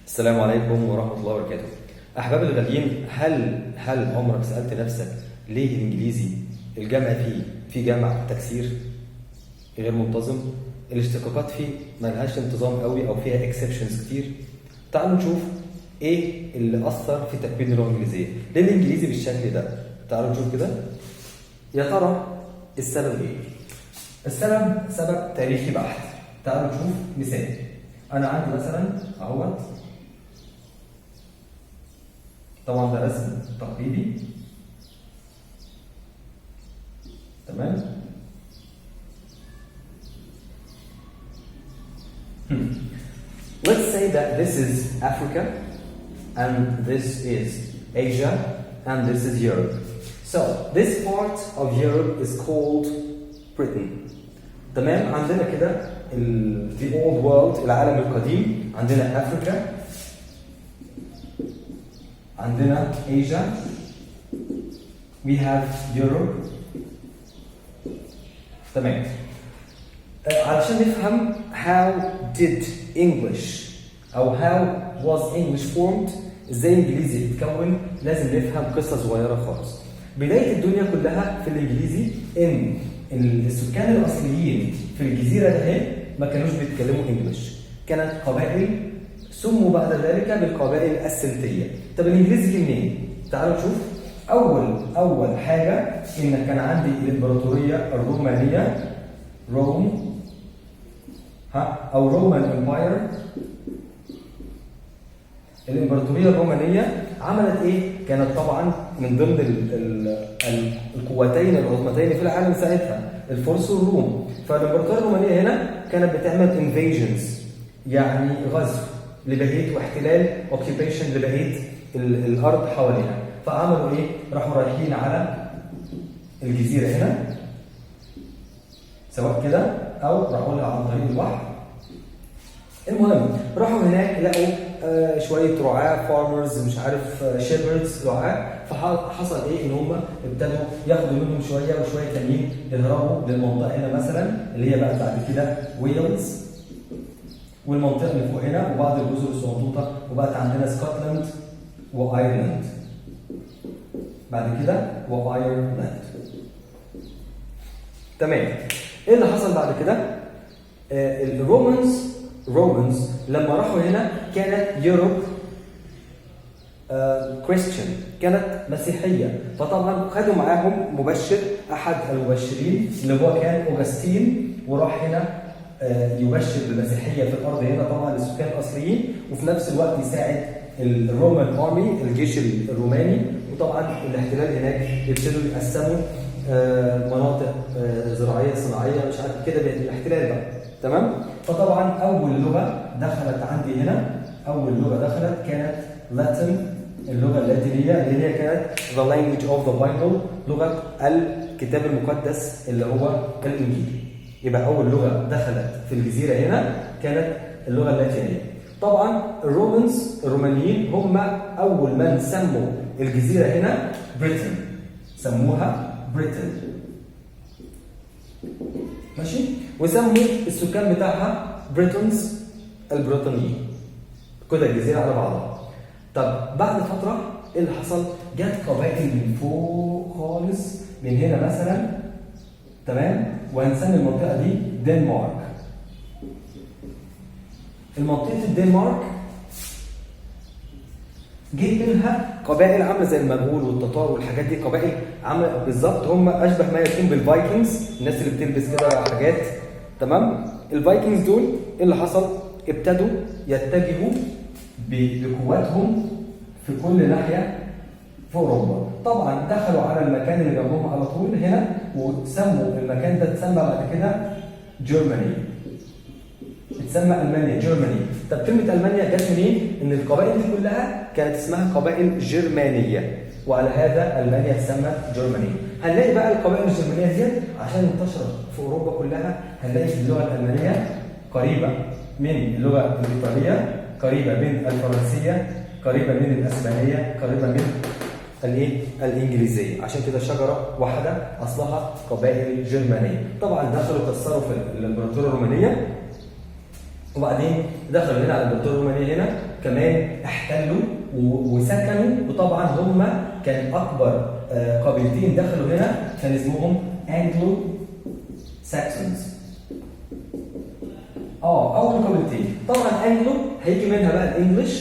السلام عليكم ورحمة الله وبركاته. أحبابي الغاليين، هل عمرك سألت نفسك ليه الإنجليزي الجمع فيه في جمع تكسير غير منتظم؟ الاشتقاقات فيه ملهاش انتظام قوي أو فيها exceptions كتير. تعالوا نشوف إيه اللي أثر في تكوين اللغة الإنجليزية؟ ليه الإنجليزي بالشكل ده؟ تعالوا نشوف كده. يا ترى السبب إيه؟ السبب سبب تاريخي بحت. تعالوا نشوف مثال. أنا عندي مثلا أهوت، طبعا ده رسم تقريبي، تمام؟ Let's say that this is Africa and this is Asia and this is Europe. So this part of Europe is called Britain. تمام؟ عندنا كده the old world، العالم القديم، عندنا افريكا، عندنا Asia، we have Europe. تمام. علشان نفهم how did English أو how was English formed، ازاي الانجليزي اتكون، لازم نفهم قصة صغيرة خالص. بداية الدنيا كلها في الانجليزي ان السكان الاصليين في الجزيرة ده ما كانوش بيتكلموا English، كانت قبائل سموا بعد ذلك بالقبائل السلتية. طب الانجليزي جه منين؟ تعالوا نشوف. اول حاجة ان كان عندي الامبراطورية الرومانية، Rome ها او Roman Empire. الامبراطورية الرومانية عملت ايه؟ كانت طبعا من ضمن ال ال ال القوتين العظمتين في العالم ساعتها، الفرس والروم. فالامبراطوريه الرومانية هنا كانت بتعمل invasions، يعني غزو لبقية واحتلال، occupation لبقية الارض حواليها. فعملوا ايه؟ راحوا رايحين على الجزيرة هنا، سواء كده او راحوا لها عن طريق البحر. المهم راحوا هناك لقوا شوية رعاه، farmers، مش عارف، shepherds، رعاه. فحصل ايه؟ ان هم ابتدوا ياخدوا منهم شويه، وشوية تانيين يهربوا للمنطقة هنا مثلا اللي هي بقت بعد كده ويلز، والمنطقة اللي فوق هنا، وبعض الجزر الصغنطوطه، وبقت عندنا اسكتلند وايرلند بعد كده وايرلند. تمام. ايه اللي حصل بعد كده؟ ال Romans لما راحوا هنا كانت Europe Christian، كانت مسيحيه. فطبعا خدوا معاهم مبشر، احد المبشرين اللي هو كان اوجستين، وراح هنا يبشر بالمسيحيه في الارض هنا طبعا للسكان الاصليين، وفي نفس الوقت يساعد ال Roman army، الجيش الروماني. وطبعا الاحتلال هناك يبتدوا يقسموا مناطق زراعيه، صناعيه، مش عارف كده، الاحتلال بقى. تمام. فطبعا اول لغة دخلت عندي هنا، اول لغة دخلت كانت Latin، اللغة اللاتينية اللي هي كانت the language of the Bible، لغة الكتاب المقدس اللي هو الانجيل. يبقى اول لغة دخلت في الجزيرة هنا كانت اللغة اللاتينية. طبعا ال Romans، الرومانيين، هم اول من سموا الجزيرة هنا Britain، سموها Britain، ماشي، وسموا السكان بتاعها Britons، البريطانيين، كده الجزيرة على بعضها. طب بعد فترة ايه اللي حصل؟ جت قبائل من فوق خالص، من هنا مثلا، تمام، وهنسمي المنطقة دي دنمارك. المنطقة الدنمارك جه منها قبائل عامله زي المغول والتتار والحاجات دي، قبائل عامله بالظبط هم اشبه ما يكون بال Vikings، الناس اللي بتلبس كده حاجات. تمام. ال Vikings دول ايه اللي حصل؟ ابتدوا يتجهوا بقواتهم في كل ناحية في اوروبا. طبعا دخلوا على المكان اللي جنبهم على طول هنا، وسموا المكان ده، اتسمى بعد كده Germany، اتسمى المانيا، Germany. طب كلمة المانيا جت منين؟ ان القبائل دي كلها كانت اسمها قبائل جرمانيه، وعلى هذا المانيا تسمى Germany. هنلاقي بقى القبائل الجرمانيه ديت عشان انتشرت في اوروبا كلها، هنلاقي اللغة الالمانية قريبه من اللغة الايطاليه، قريبه من الفرنسيه، قريبه من الاسبانيه، قريبه من الايه؟ الانجليزيه. عشان كده شجرة واحدة اصلها قبائل جرمانيه. طبعا دخلوا كسروا في الامبراطورية الرومانيه، وبعدين دخلوا هنا على الامبراطورية الرومانية هنا، كمان احتلوا وسكنوا، وطبعا هم كان اكبر قبيلتين دخلوا هنا كان اسمهم Anglo Saxons. اول قبيلتين طبعا Anglo هيجي منها بقى ال English،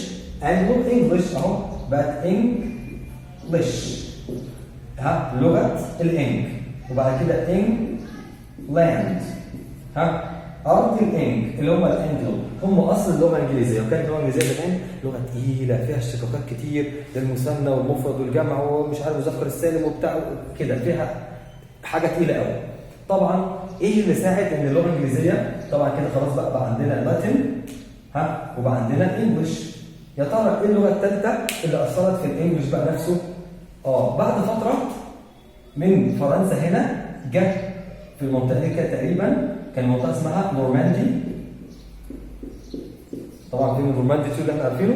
Anglo English اهو، بقت English، ها، لغة ال Eng، وبعد كده England، ها، ارض ال Eng اللي هم ال Anglo، هم اصل اللغة الانجليزيه. وكانت اللغة الانجليزية زمان لغة تقيلة فيها اشتقاقات كتير للمثنى والمفرد والجمع ومش عارف المذكر السالم وبتاع كده، فيها حاجة تقيلة قوي. طبعا ايه اللي ساعد ان اللغة الانجليزيه، طبعا كده خلاص بقى عندنا Latin، ها، وبقى عندنا English، يا ترى ايه اللغة الثالثة اللي اثرت في ال English بقى نفسه؟ بعد فترة من فرنسا هنا جه في المنطقة دي كده تقريبا، كان منطقة اسمها نورماندي. طبعا فيلم نورماندي 2 اللي احنا عارفينه،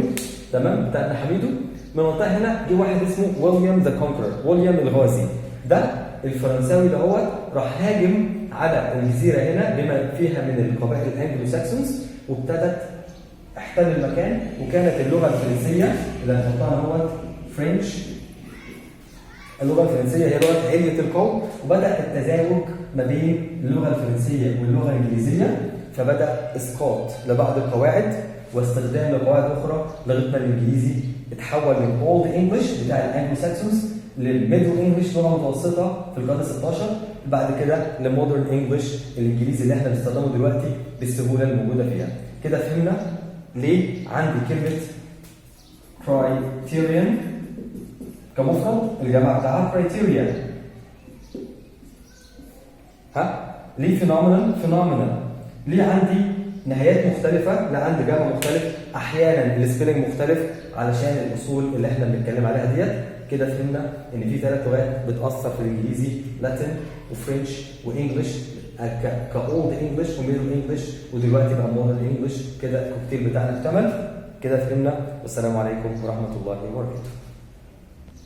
تمام، بتاع ابن حميدو. من المنطقة هنا جه واحد اسمه William the Conqueror، ويليام الغازي. ده الفرنساوي ده هو راح هاجم على الجزيرة هنا بما فيها من القبائل ال Anglo Saxons، وابتدت احتل المكان، وكانت اللغة الفرنسية اللي هنحطها هو French، اللغة الفرنسية هي لغة علية القوم، وبدا التزاوج ما بين اللغة الفرنسية واللغة الانجليزيه، فبدا اسقاط لبعض القواعد واستخدام لقواعد اخرى لغاية ما الانجليزي اتحول من Old English بتاع ال Anglo Saxons لل Middle English، لغة متوسطه في القرن 16، بعد كده ل Modern English، الانجليزي اللي احنا بنستخدمه دلوقتي بالسهولة الموجودة فيها. كده فهمنا ليه عندي كلمة criterion كمفرد، الجمع بتاعها criteria، ها، ليه phenomenon phenomena، ليه عندي نهايات مختلفة، لا عندي جمع مختلف، أحيانا ال spelling مختلف، علشان الأصول اللي احنا بنتكلم عليها ديت. كده فهمنا إن في ثلاث لغات بتأثر في الإنجليزي، Latin و French و English، ك Old English و Middle English، ودلوقتي بقى Modern English. كده الكوكتيل بتاعنا اكتمل. كده فهمنا، والسلام عليكم ورحمة الله وبركاته.